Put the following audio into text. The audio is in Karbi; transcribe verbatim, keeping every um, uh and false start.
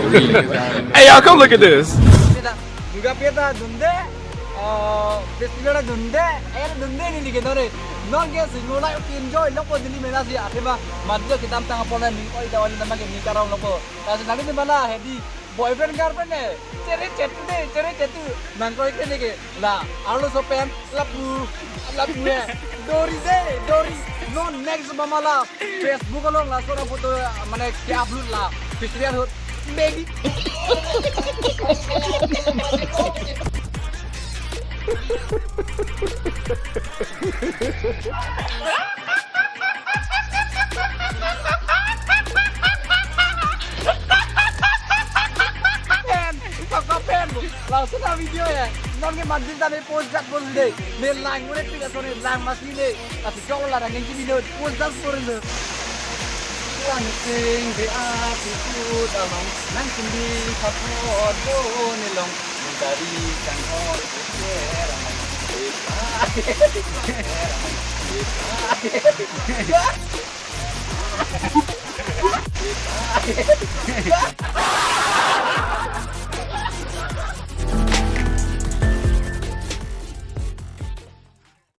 Hey, y'all, come look at this. Duga peta dunde, uh, festival dunde, eh, dunde neli ke nore. Non ke singola enjoy lopo Delhi mela si athema. Madjo kedamtang apona ni oi dawali nama ke ni karong lopo. Lasi nangli ni mala hedi boyfriend girlfriend ne. Chere chetu de, chere chetu. Nangkroi ke ne ke. La, arloso pen, lapu, lapu he. Dori de, dori. Non next ba mala Facebook along laso ra photo, mane, ke-upload la. Festival ahut. Baby. Pen, kok pen. Langsung na video ya. Non ke manjin tadi post jat post de. Ne lang ngone tiga sore lang masih de. Tapi kalau larang yang gini de post jat sore de. Langsing de aku dalong nang kindi kapot do ne long dari kang hor.